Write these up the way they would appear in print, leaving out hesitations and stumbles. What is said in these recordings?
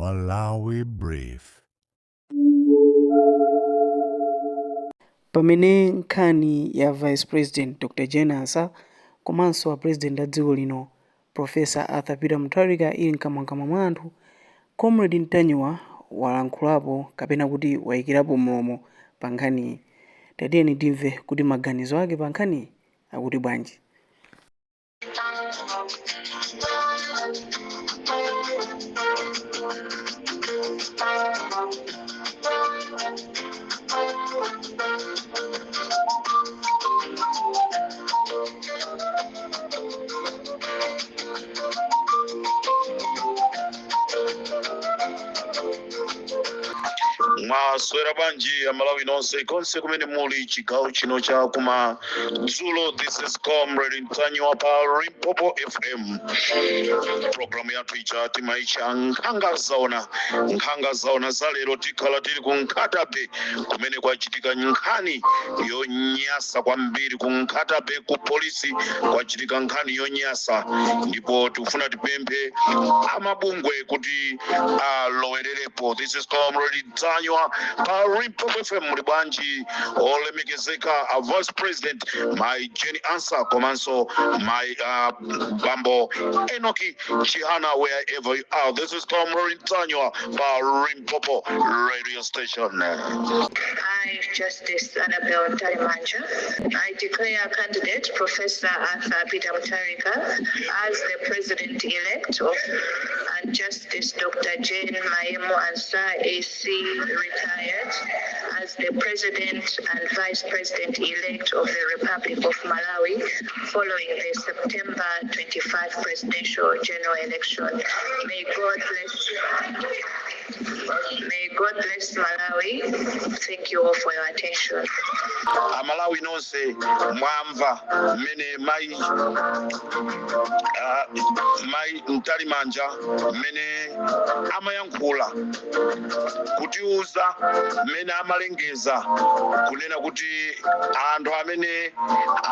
Malawi Brief. Pamene nkhani ya Vice President Dr Jane Ansah komanso a President a dziko lino Professor Arthur Peter Mutharika ili mkamwamkamwa mwa anthu, Comrade Ntanyiwa walankhulapo kapena kuti wayikirapo mlomo pa nkhaniyi. Tatiyeni timve kuti maganizo ake pa nkhaniyi akuti bwanji. Mwaswera bwanji Amalawi nonse konse kumene muli chigawo chino cha kumadzulo? This is Comrade Ntanyiwa pa Limpopo FM. Programu yathu ija timaitcha Nkhanga Zaona. Nkhanga Zaona za lero tikhala tili ku Nkhata Bay kumene kwachitika nkhani yonyasa kwambiri. Ku Nkhata Bay ku polisi kwachitika nkhani yonyasa, ndipo tikufuna tipemphe amabungwe kuti alowererepo. This is Comrade Ntanyiwa pa Limpopo FM. Muli bwanji olemekezeka a Vice President Mai Jane Ansah komanso mai Bambo Enoki Chihana, wherever you are? This is Comrade Ntanyiwa pa Limpopo Radio Station. I, Justice Annabel Mtalimanja, I declare candidate Professor Arthur Peter Mutharika as the president-elect of and Justice Dr. Jane Mayemu Ansah AC retired as the president and vice president-elect of the Republic of Malawi following the September 25 presidential general election. May God bless Malawi. Thank you all for your attention. Amalawi nonse, mwamva mmene mai Mtalimanja mmene amayankhula kutiuza mmene amalengeza kunena kuti anthu amene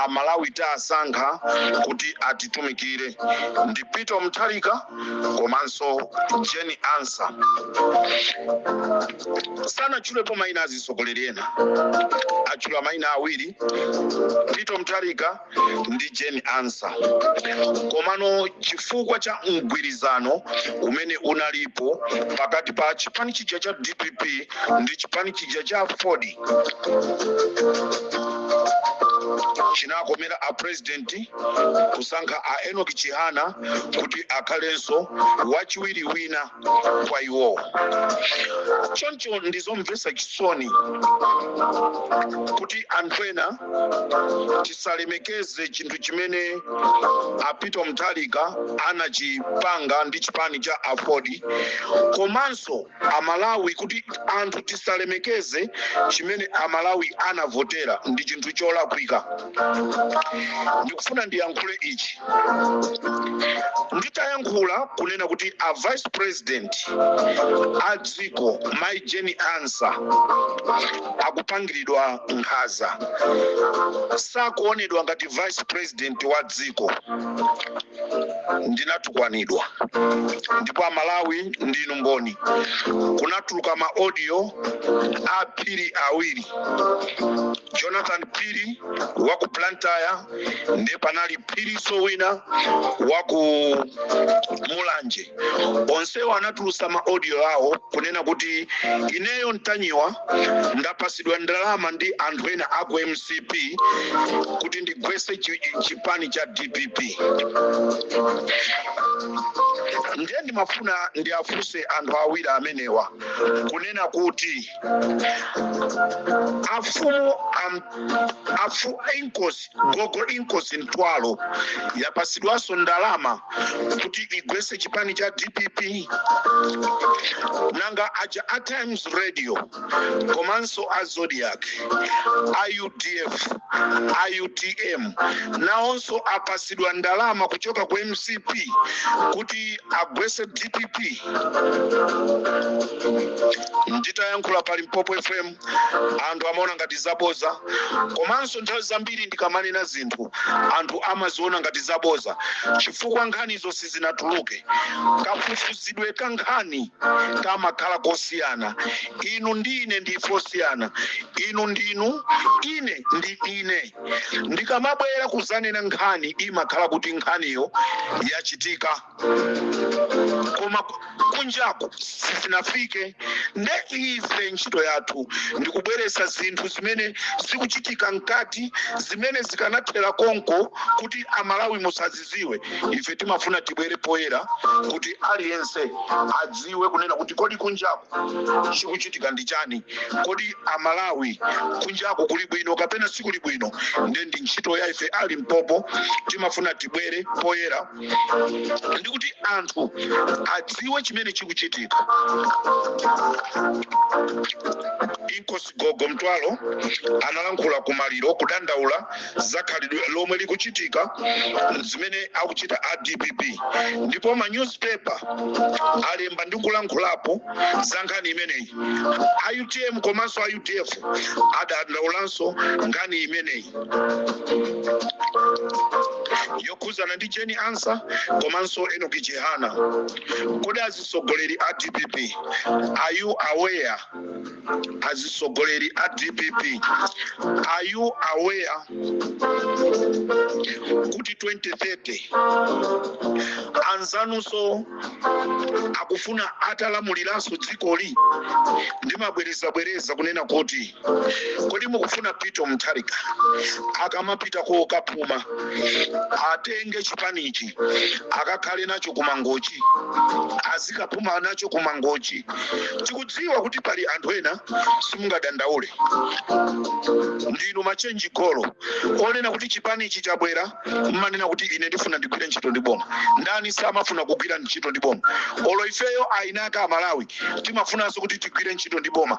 Amalawi tasankha kuti atitumikire ndi Peter Mutharika komanso Jane Ansah. Sanatchulepo mayina azitsogoleri ena, atchula mayina awiri, Peter Mutharika ndi Jane Ansah. Komano chifukwa cha mgwirizano umene unalipo pakati pa chipani chija cha DPP ndi chipani chija cha Aford, chinakomera a president kusankha a Enoch Chihana kuti akhalenso wachiwiri wina kwa iwowo. Choncho ndizomvetsa chisoni kuti anthu ena tisalemekeze chinthu chimene a Peter Mutharika anachipanga ndi chipani cha Aford, komanso Amalawi, kuti anthu tisalemekeze chimene Amalawi anavotera ndi chinthu cholakwika. Ndikufuna ndiyankhule ichi. Nditayankhula kunena kuti a vice president a dziko Mai Jane Ansah akupangiridwa nkhaza, sakuonedwa ngati vice president wa dziko, ndinatukwanidwa, ndipo Amalawi ndinu mboni. Kunatuluka ma audio a Phiri awiri, Jonathan Phiri wa ku Blantyre, ndiye panali Phirinso wina wa ku Mulanje. Onsewo anatulusa ma audio awo kunena kuti ineyo Ntanyiwa ndapasidwa ndalama ndi anthu ena aku MCP kuti ndigwese chipani cha DPP. Ndiye ndimafuna ndiafunse anthu awiri amenewa kunena kuti afumu inkosi gogo Inkosi Mtwalo yapasidwanso ndalama kuti igwese chipani cha DPP? Nanga aja a Times Radio komanso a Zodiak, a UDF? A UTM nawonso apasidwa ndalama kuchoka ku MCP kuti agwese DPP. Nditayankhula pa Limpopo FM, anthu amaona ngati zaboza. Komanso nthawi zambiri ndikamanena zinthu, anthu amaziona ngati zaboza chifukwa nkhanizo sizinatuluke. Kafufuzidwe ka nkhani kamakhala kosiyana. Inu ndi ine ndife osiyana. Inu ndinu, ine ndi ine. Ndikamabwera kuzanena nkhani, imakhala kuti nkhaniyo yachitika, koma kunjaku sizinafike. Nde ife ntchito yathu ndikubweretsa zinthu zimene zikuchitika mkati, zimene zikanathera konko kuti Amalawi musaziziwe. Ife timafuna tibwere poyera kuti aliyense adziwe kunena kuti kodi kunjaku chikuchitika ndi chani? Kodi Amalawi kunjaku kuli bwino kapena sikuli bwino? Nde ndi ntchito ya ife a Limpopo, timafuna tibwere poyera ndikuti anthu adziwe chimene chikuchitika. Inkosi Gogo Mtwalo analankhula kumaliro kudandaula za khalidwe lomwe likuchitika, zimene akuchita a DPP, ndipo ma newspaper alemba ndi kulankhulapo za nkhani imeneyi. A UTM komanso a UDF adandaulanso nkhani imeneyi yokhuzana ndi Jane Ansah komanso Enoch Chihana. Kodi azisogoleri a DPP, are you aware? Azisogoleri a DPP, are you aware kuti 2030 anzanunso akufuna atalamuliranso dzikoli? Ndimabwerezabwereza kunena kuti kodi mukufuna Peter Mutharika akamapita kokapuma atenge chipanichi akakhale nacho kumangochi, azikapuma nacho kumangochi? Tikudziwa kuti pali anthu ena simungadandaule, ndinu machenji golo onena kuti chipanichi chabwera, mmanena kuti ine ndifuna ndigwire ntchito ndi boma. Ndani samafuna kugwira ntchito ndi boma? Olo ifeyo ainaka Amalawi timafunanso kuti tigwire ntchito ndi boma.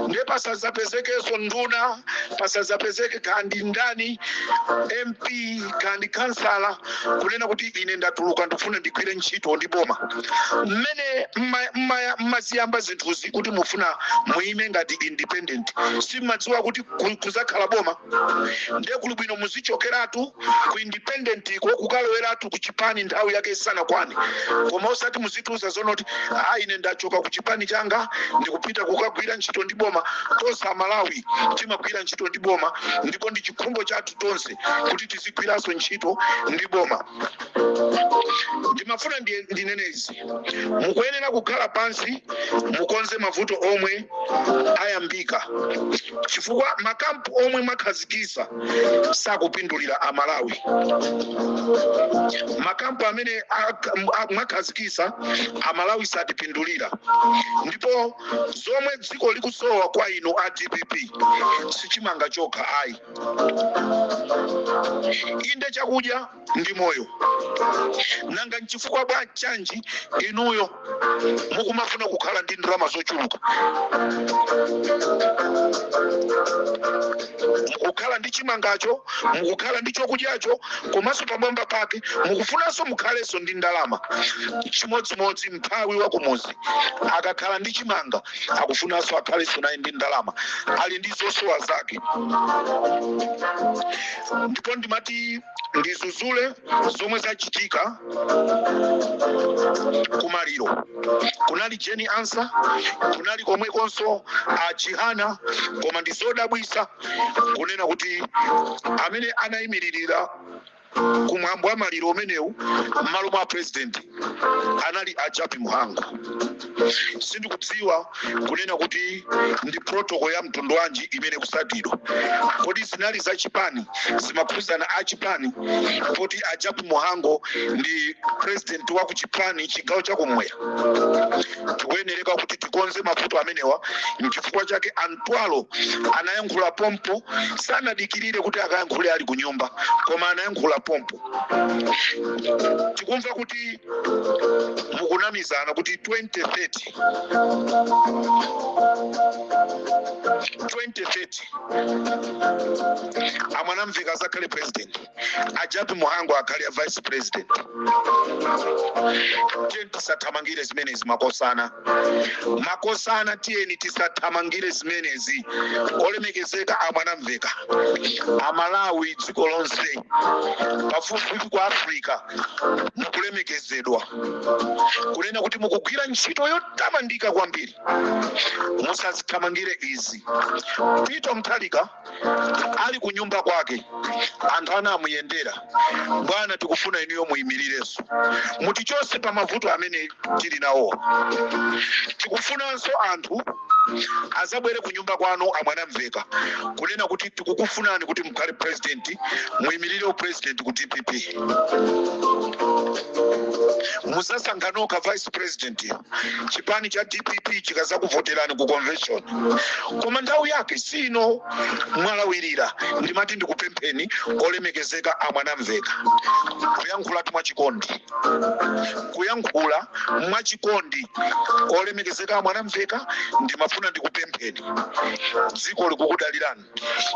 Ndiye pasazapezekenso nduna, pasazapezeke kandi ndani, MP kandi kansala, kunena kuti ine ndatuluka, ndifuna ndigwire ntchito ndi boma. Mmene mmaziyamba zinthuzi kuti mufuna muime ngati independent, simmadziwa kuti kuzakhala boma? Ndiye kuli bwino muzichokeratu ku independent ko, kukaloweratu ku chipani nthawi yake isanakwane, koma osati muzitiuza zonoti a ine ndachoka ku chipani changa, ndikupita kukagwira ntchito ndi boma. Tonse Amalawi timagwira ntchito ndi boma, ndipo ndi chikhumbo chathu tonse kuti tizigwiranso ntchito ndi boma. Ndimafuna ndinene izi: mukuyenera kukhala pansi, mukonze mavuto omwe ayambika, chifukwa makampu omwe mwakhazikisa sakupindulira Amalawi. Makampu amene mwakhazikisa Amalawi satipindulira. Ndipo zomwe dziko likusowa kwa inu a DPP sichimanga chokha ayi. Inde, chakudya ndi moyo. Nanga nchifukwa bwa chanji inuyo mukumafuna kukhala ndi ndalama zochuluka? Mukukhala ndi chimangacho, mukukhala ndi chokudyacho, komanso pamwamba pake mukufunanso mukhalenso ndi ndalama. Chimodzimodzi mphawi wa kumuzi akakhala ndi chimanga, akufunanso akhalenso naye ndi ndalama, ali ndi zosowa zake. Ndipo ndimati ndizuzule zomwe zachitika kumaliro. Kunali Jane Ansah, kunali komwekonso a Chihana, koma ndi zodabwisa kunena kuti amene anayimiririra kumwambo wa maliro umenewu m'malo mwa president anali a Jappie Mhango. Sindikudziwa kunena kuti ndi protocol ya mtundu wanji imene kusatidwa. Kodi zinali za chipani, zimakhuzana a chipani, poti a Jappie Mhango ndi president wa ku chipani chigawo chakumwera? Tikuyenereka kuti tikonze. Tikonze mavuto amenewa. Nchifukwa chake antwalo anayankhula pompo, sanadikirire kuti akayankhule ali ku nyumba, koma anayankhula pompo. Tikumva kuti mukunamizana kuti 2030, 2030 a Mwanamveka azakhale president, a Jappie Mhango akhale a vice president. Tiyeni tisathamangire zimenezi, makosana, makosana, tiyeni tisathamangire zimenezi. Olemekezeka a Mwanamveka, Amalawi dziko lonse, pafupifupi ku Africa, mukulemekezedwa kunena kuti mukugwira ntchito yotamandika kwambiri. Musazithamangire izi. Peter Mutharika ali ku nyumba kwake, anthu anamuyendera: "Bwana, tikufuna inuyo muyimirirenso, mutichose pa mavuto amene tili nawo. Tikufunanso anthu azabwere ku nyumba kwanu, a Mwanamveka, kunena kuti tikukufunani kuti mukhale president, muyimirire upresident ku DPP. Muzasankha nokha vice president chipani cha DPP chikazakuvoterani ku convention, koma nthawi yake sino, mwalawirira." Ndimati ndikupempheni, olemekezeka a Mwanamveka, kuyankhulatu mwachikondi, kuyankhula mwachikondi, olemekezeka a Mwanamveka, ndimafuna ndikupempheni. Dziko likukudalirani,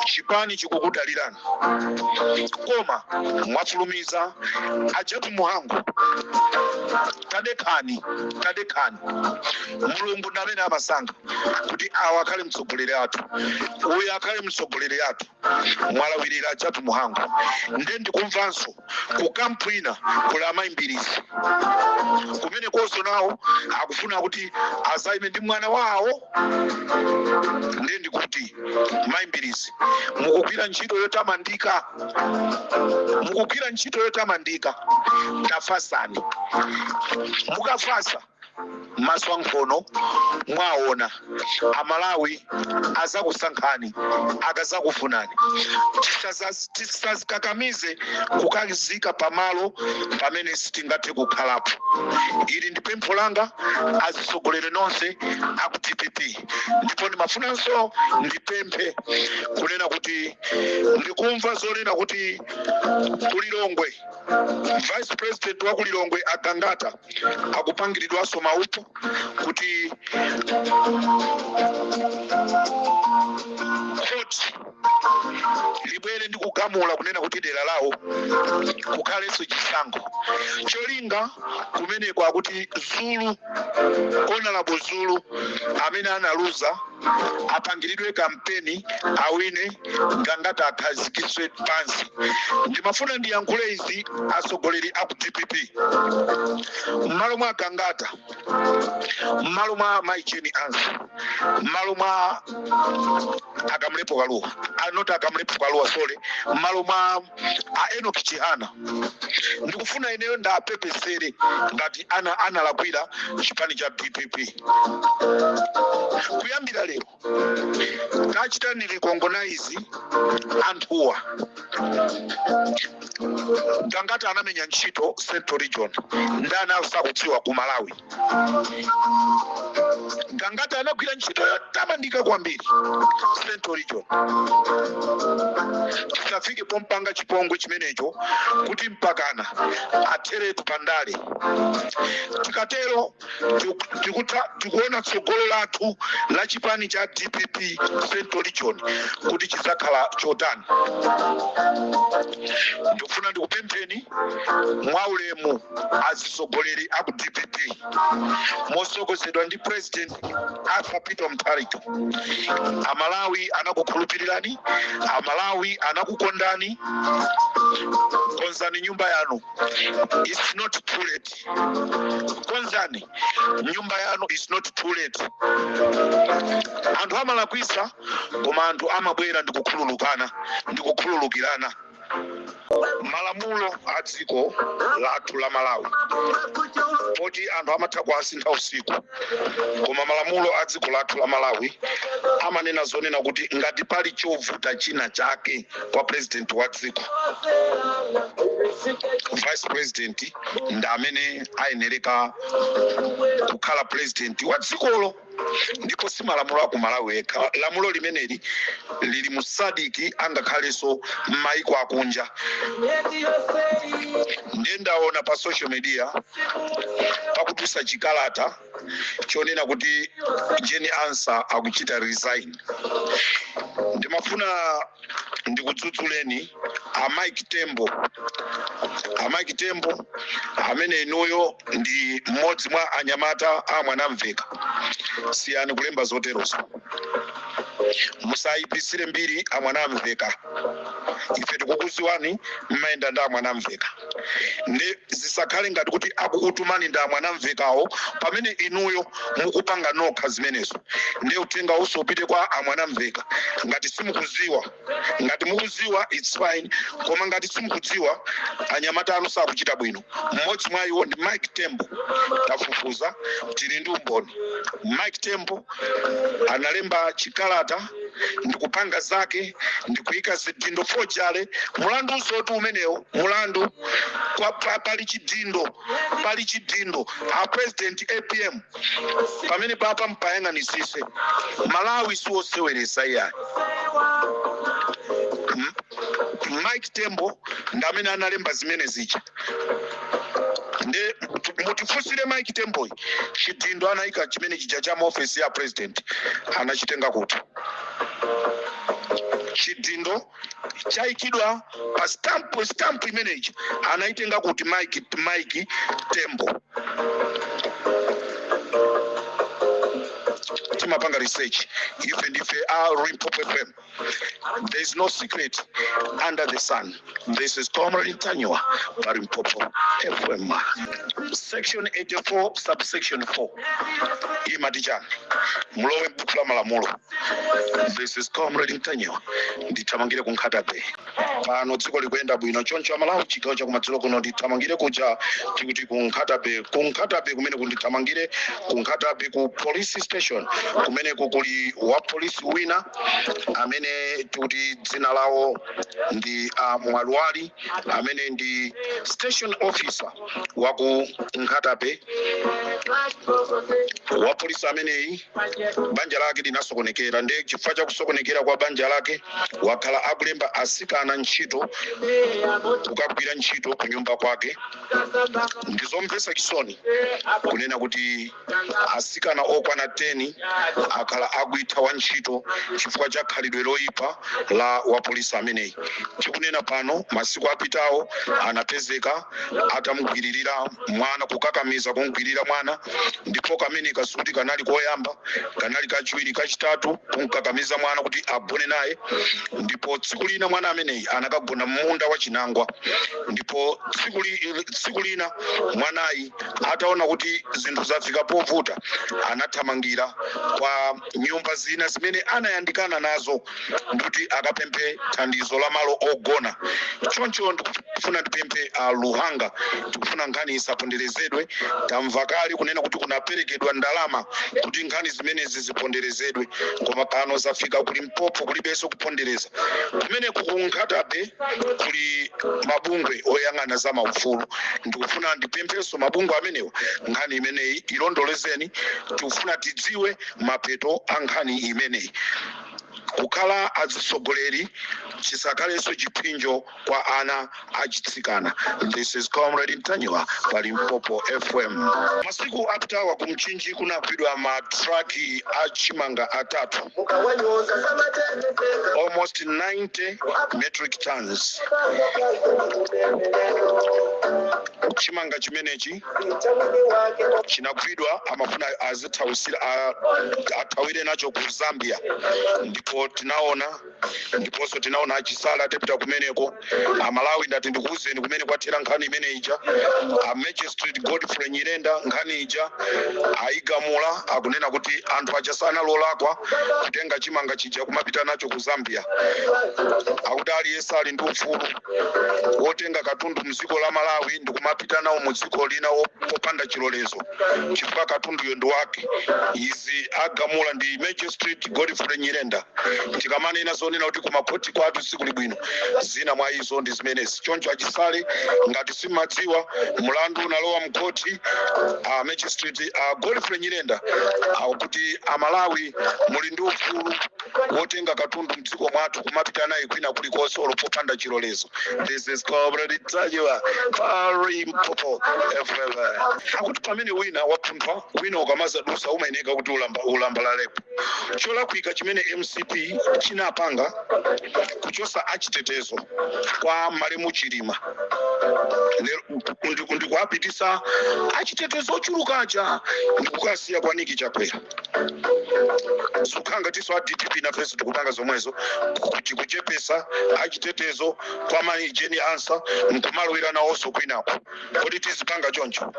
chipani chikukudalirani, koma mwafulumiza. A Jappie Mhango, tadekhani, tadekhani. Mulungu ndi amene amasankha kuti awa akhale mtsogoleri athu, uyu akhale mtsogoleri athu. Mwalawirira, a Jappie Mhango. Nde ndikumvanso ku camp ina kuli amayimbirizi kumene konso nawo akufuna kuti azayime ndi mwana wawo. Nde ndikuti, mayimbirizi, mukugwira ntchito yotamandika, mukugwira ntchito yotamandika. Tafasani. Mukafasa maso ankhono, mwaona Amalawi azakusankhani akazakufunani. Tisazikakamize kukazika pamalo pamene sitingathe kukhalapo. Ili ndi pempho langa, azisogolere nonse aku DPP. Ndipo ndimafunanso ndipemphe kunena kuti ndikumva zonena kuti kulilongwe, vice president wa kulilongwe Agangata akupangiridwanso maupo kuti khoti libwere ndi kugamula kunena kuti dera lawo kukhalenso chisankho. Cholinga kumeneko akuti Zulu, Honorable Zulu amene analuza, apangiridwe kampeni, awine, Gangata akhazikitswe pansi. Ndimafuna ndiyankhule izi, atsogoleri aku DPP, m'malo mwa Gangata, m'malo mwa Mai Jane Ansah, m'malo mwa Akamlepo Kaluwa, not Akamlepo Kaluwa, sorry, m'malo mwa a Enoch Chihana, ndikufuna ineyo ndapepesere ngati analakwira chipani cha DPP. Kuyambira lero tachitani recognize anthuwa. Gangata anamenya ntchito Central Region, ndani asakudziwa ku Malawi? Gangata anagwira ntchito yotamandika kwambiri Central Region. Tisafike pompanga chipongwe chimenecho kuti mpakana atheretu pandale. Tikatero tikuona tsogolo lathu la chipani cha DPP Central Region kuti chizakhala chotani. Ndikufuna ndikupempheni mwaulemu, azisogoleri aku DPP mosogozedwa ndi President Arthur Peter Mutharika, Amalawi anakukhulupirirani, Amalawi anakukondani. Konzani nyumba yanu, it's not too late. Konzani nyumba yanu, it's not too late. Anthu amalakwisa, koma anthu amabwera ndikukhululukana, ndikukhululukirana. Malamulo a dziko lathu la Malawi, poti anthu amatha kuasintha usiku, koma malamulo a dziko lathu la Malawi amanena zonena kuti ngati pali chovuta china chake kwa president wa dziko, Vice president ndi amene ayenereka kukhala president wa dzikolo. Ndipo si malamulo aku Malawi ekha, lamulo limeneli lili mu SADC, angakhalenso m'mayiko akunja. Ndiye ndaona pa social media pakutulutsa chikalata chonena kuti Jane Ansah akuchita resign. Ndimafuna ndikudzudzuleni a Mike Tembo, a Mike Tembo amene inuyo ndi mmodzi mwa anyamata a Mwanamveka, siyani kulemba zoterozo, musayipisire mbiri a Mwanamveka. Ife tikukuziwani, mmayenda ndi a Mwanamveka, ndi zisakhale ngati kuti akukutumani ndi a Mwanamvekawo pamene inuyo mukupanga nokha zimenezo. Ndiye uthenga uso upite kwa a Mwanamveka. Ngati simukuziwa, ngati mukuziwa it's fine, koma ngati simukudziwa, anyamata anu sakuchita bwino. Mmodzi mwa iwo ndi Mike Tembo. Tafufuza, tili ndi umboni. Mike Tembo analemba chikalata ndikupanga zake ndikuyika zidindo, forgery. Mulandu usoti umenewo, mulandu kwa pali chidindo, pali chidindo. A President APM, pamene papa mpayang'anisise. Malawi siwoseweresa iyayi. Mike Tembo ndi amene analemba zimene zija. Nde mutifunsire Mike Temboyi, chidindo anayika chimene chija cha maofesi ya president anachitenga kuti? Chidindo chayikidwa pa stamp, stamp imeneyi anaitenga kuti Mike Tembo? Timapanga research ife, ndife a Limpopo FM. There is no secret under the sun. This is Comrade Ntanyiwa pa Limpopo FM. Section 84 subsection 4 imati chani? Mulowe m'buku la malamulo. This is Comrade Ntanyiwa. Ndithamangire ku Nkhata Bay pano, dziko likuyenda bwino choncho. Amalawi, chigawo chakumadzulo kuno ndithamangire kuja tikuti ku Nkhata Bay, ku Nkhata Bay kumene kundithamangire ku Nkhata Bay ku police station kumeneku kuli wa polisi wina amene tikuti dzina lawo ndi Mwalwali, amene ndi station officer wa ku Nkhata Bay. Wa polisi ameneyi banja lake linasokonekera, ndi chifukwa cha kusokonekera kwa banja lake wakhala akulemba asikana ntchito kukagwira ntchito ku nyumba kwake. Ndizomvetsa chisoni kunena kuti asikana okwana 10 akhala akuithawa ntchito chifukwa cha khalidwe loyipa la wapolisi ameneyi. Tikunena pano, masiku apitawo anapezeka atamugwiririra mwana, kukakamiza kumugwirira mwana, ndipo kameneka sikuti kanali koyamba, kanali kachiwiri, kachitatu kumkakamiza mwana kuti agone naye. Ndipo tsiku lina mwana ameneyi anakagona m'munda wa chinangwa, ndipo tsiku lina mwanayi ataona kuti zinthu zafika povuta, anathamangira kwa nyumba zina zimene anayandikana nazo ndikuti akapemphe thandizo la malo ogona. Choncho ndikufuna ndipemphe a Luhanga, tikufuna nkhani isaponderezedwe. Tamva kale kunena kuti kunaperekedwa ndalama kuti nkhani zimenezi ziponderezedwe, koma pano zafika ku Limpopo, kulibenso kupondereza. Kumeneku ku Nkhata Bay kuli mabungwe oyang'ana za maufulu. Ndikufuna ndipemphenso mabungwe amenewa, nkhani imeneyi ilondolezeni. Tikufuna tidziwe mapeto a nkhani imeneyi. Kukhala atsogoleri chisakhalenso chipsinjo kwa ana achitsikana. This is Comrade Ntanyiwa pa Limpopo FM. Masiku apitawa ku Mchinji kunagwidwa matraki a chimanga atatu, almost 90 metric tons. Chimanga chimenechi chinagwidwa, amafuna azithawisira, athawire nacho ku Zambia. Ndipo tinaona, ndiponso tinaona achisala atapita kumeneko. Amalawi, ndati ndikuwuzeni kumene kwathera nkhani imene ija. A Magistrate Godfrey Nyirenda nkhani ija ayigamula, akunena kuti anthu aja sanalolakwa kutenga chimanga chija kumapita nacho ku Zambia. Akuti aliyense ali ndi ufulu wotenga katundu mdziko la Malawi ndikumapita. Kumapita nawo mu dziko lina popanda chilolezo, chifukwa katunduyo ndi wake. Izi agamula ndi Magistrate Godfrey Nyirenda. Tikamanena zonena kuti kumakhoti kwathu sikuli bwino, zina mwa izo ndi zimenezi. Choncho achisale, ngati simadziwa, mulandu unalowa mkhoti. A Magistrate a Godfrey Nyirenda akuti Amalawi muli ndi ufulu wotenga katundu mdziko mwathu kumapita naye kwina kulikonse, olo popanda chilolezo. This is Comrade Ntanyiwa pa Limpopo FM. Akuti pamene wina wapunthwa, wina ukamazadusa umayeneka kuti ulambalalepo. Cholakwika chimene MCP chinapanga, kuchosa achitetezo kwa malemu Chilima, lero ndikuapitisa achitetezo ochulukaja ndikukasiya kwa Nick Chakwera. Zikukhala ngatinso a DPP nafenso tikupanga zomwezo, kuti kuchepesa achitetezo kwa mayi Jane Ansah nkumalowera nawonso kwinako. Kodi tizipanga choncho?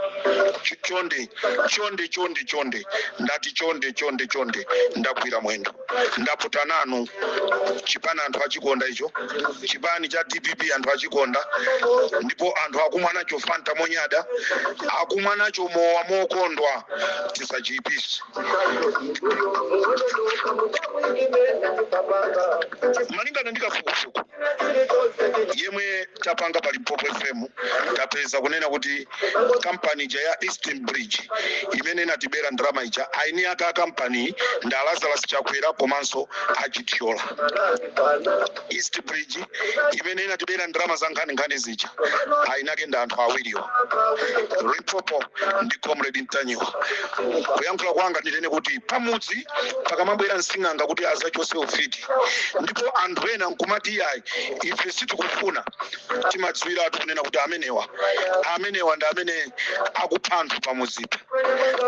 Chonde, chonde, chonde, chonde, ndati chonde, chonde, chonde, ndagwira mwendo, ndaputa nanu. Chipani anthu achikonda icho, chipani cha DPP anthu achikonda, ndipo anthu akumwa nacho Fanta monyada, akumwa nacho mowa mokondwa. Tisachiyipise. Malingana ndi kafukufuku yemwe tapanga pa Limpopo FM, tapeza kunena kuti kampani ija ya Eastern Bridge imene inatibera ndalama ija, aini ake a kampani ndi a Lazarus Chakwera komanso achithyola. East Bridge imene inatibera ndalama za nkhaninkhani zija, aini ake ndi anthu awiriwa. Limpopo ndi Comrade Ntanyiwa. Kuyankhula kwanga ndinene kuti pamudzi pakamabwera msing'anga kuti azachose ufiti, ndipo anthu ena nkumati, "Iyayi, ife sitikufuna," timadziwiratu kunena kuti amenewa ndi amene akupha anthu pamudzipa.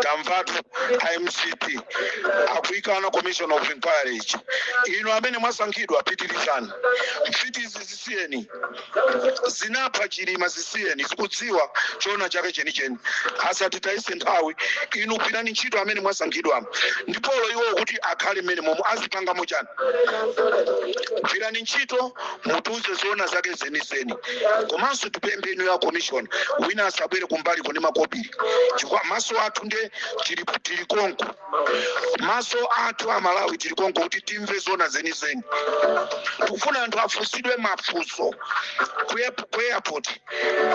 Tamvatu iMCP akuyikana commission of inquiry ichi. Inu amene mwasankhidwa, pitirizani. Mfitizi zisiyeni, zinapha Chilima, zisiyeni, zikudziwa choona chake chenicheni. Asatitayise nthawi. Inu gwirani ntchito amene mwasankhidwamo, ndipolo iwo kuti akhale mmene momwe azipangamo chani. Gwirani ntchito, mutiuze zoona zake zenizeni. Komanso tipemphe inu ya commission, wina asabwere kumbali kuni makobiri, chifukwa maso athu nde tili konko. Maso athu a Malawi tili konko kuti timve zoona zenizeni. Tikufuna anthu afunsidwe mafunso ku airport,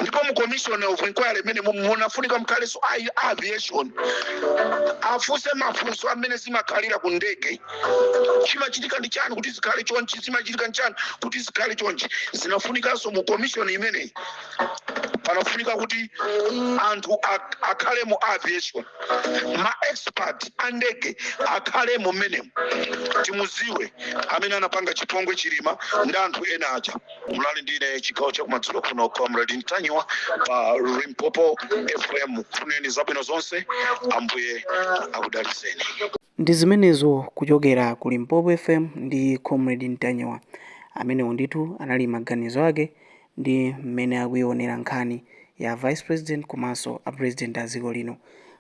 ndipo mu commission of inquiry imene munafunika mukhalenso a aviation, afunse mafunso amene zimakhalira ku ndege. Chimachitika ndi chani kuti zikhale chonchi? Zimachitika ndi chani kuti zikhale chonchi? Zinafunikanso mu commission imeneyi, panafunika kuti anthu akhale mu aviation, ma expert a ndege akhalemo mmenemo, timuziwe amene anapanga chipongwe Chilima ndi anthu ena aja. Munali ndine chigawo chakumadzulo kuno, Comrade Ntanyiwa pa Limpopo FM. Funeni zabwino zonse, Ambuye akudaliseni. Ndi zimenezo kuchokera ku Limpopo FM ndi Comrade Ntanyiwa. Amenewo ndithu anali maganizo ake ndi mmene akuionera nkhani ya Vice President komanso a President a dziko lino,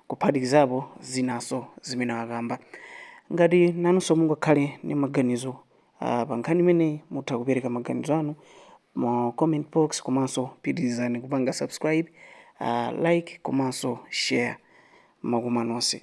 kuphatikizapo zinanso zimene akamba. Ngati nanunso mungakhale ndi maganizo pa nkhani imeneyi, mutha kupereka maganizo anu mu comment box. Komanso pitirizani kupanga subscribe, like komanso share. Makoma nonse.